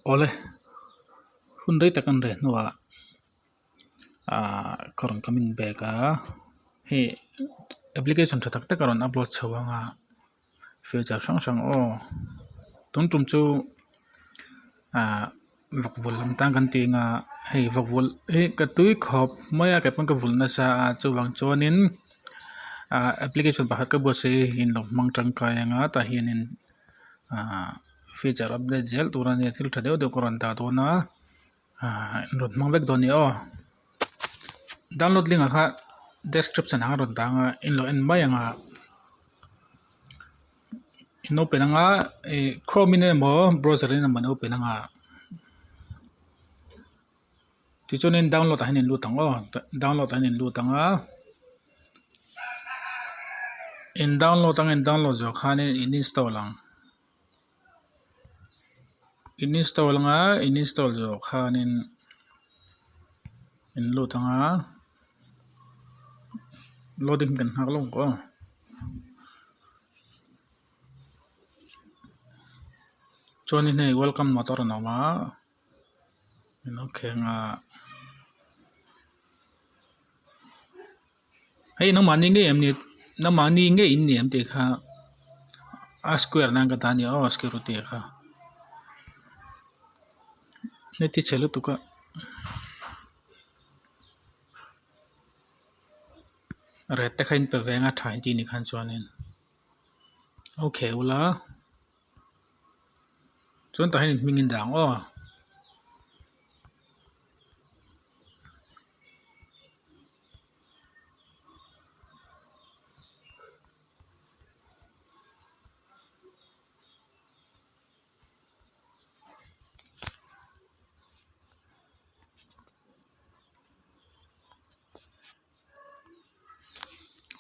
Awle, hun rei tak an reh hnuah ahh ka rawn coming back a, hei application tha tak tak a rawn upload chho ang a, feature hrang hrang aw tun tum chu ahh vawk vulh lam tan kan ti ang a, hei vawk vulh hi ka tui khawp mai a kei pawn ka vulh nasa a chuvang chuanin ahh application pakhat ka buatsaih hi in lo hmang tangkai ang a tah hianin ahh feature update zel tur a nia thil tha deuh deuh ka rawn dah dawn a ahh in rawn hmang vek dawn a ni aw download link ah kha description ah khan rawn dah ang a in lo en mai ang a in open ang a ih chrome in emaw browser in emaw an open ang a tichuanin download ah hian in lut ang aw download ah hian in lut ang a in download ang in download zawh khanin in install ang in install ang a in install zawh khanin in lut ang a loading kan nghak lawk aw. Chuanin hei welcome motor an awm a. Hei nangmahni ngei em ni nangmahni ngei in ni em tih kha a square nan ka dah a ni aw security kha heti chhe lutuk a rate te kha in pe ve ang a tha in tih ni khan chuanin okay ula. Chuan tah hian in hming in dah ang aw.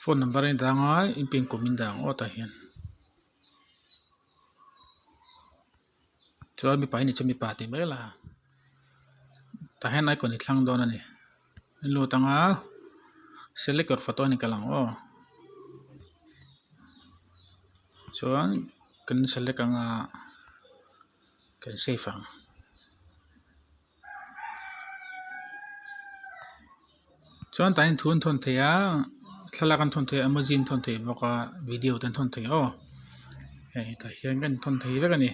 Phone number a in dah ang a in pin kum in dah ang aw tah hian. Chuan mipa hi ni chu mipa tih mai la tah hian icon i thlang dawn a ni in lut ang a select your photo a ni kalh ang aw chuan kan select ang a kan save ang. Chuan tah hian thu an thawn thei a thlalak an thawn thei a emoji an thawn thei bawk a video te an thawn thei aw hei tah hian kan thawn thei vek a ni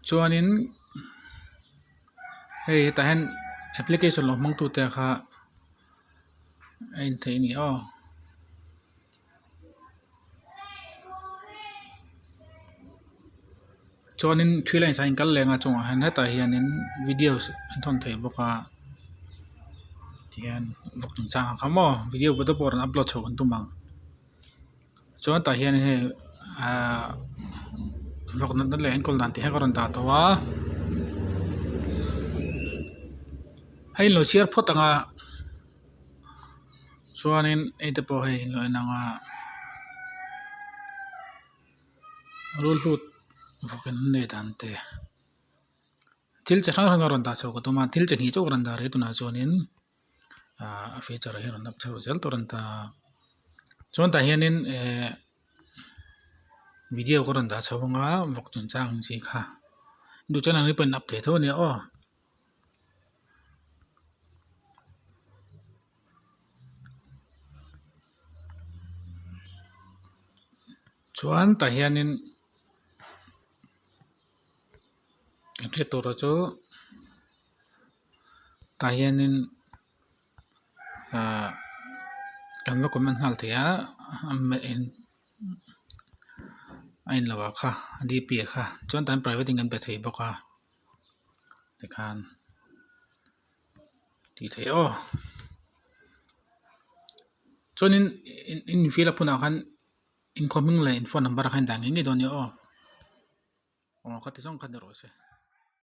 chuanin hei hetah hian application lo hmang tute kha a en theih a ni aw. Chuanin three lines ah hian kal leng a chungah hian hetah hianin videos an thawn thei bawk a tihian vawk chungchang ang kha maw video te pawh rawn upload chhoh kan tum ang chuan tah hian hei ahh vawk natna leh enkawl dan tih hi ka rawn dah tawh a hei in lo chhiar phawt ang a. Chuanin hei te pawh hei lo en ang a rulhut vawk in an nei dan te thil chi hrang hrang a rawn dah chho ka tum a thil chi hnih chauh ka rawn dah rih a tunah chuanin ahh a feature ah hian rawn up chho zel tur a ni ta chuan tah hianin ehh video ka rawn dah chho ang a vawk chungchang ang chi kha duh chuan ang ni pawhin up thei tho a nia aw. Chuan tah hianin kan hriat tur chu tah hianin ahh kan va comment nghal thei a a in lo ah kha d p ah kha chuan tah hian private in kan pe thei bawk a. Tikhan tih theih aw chuanin in fill up hunah khan in khaw hming leh in phone number ah khan in dah ngei ngei dawn a nia aw aw khati zawng kha ni rawh se.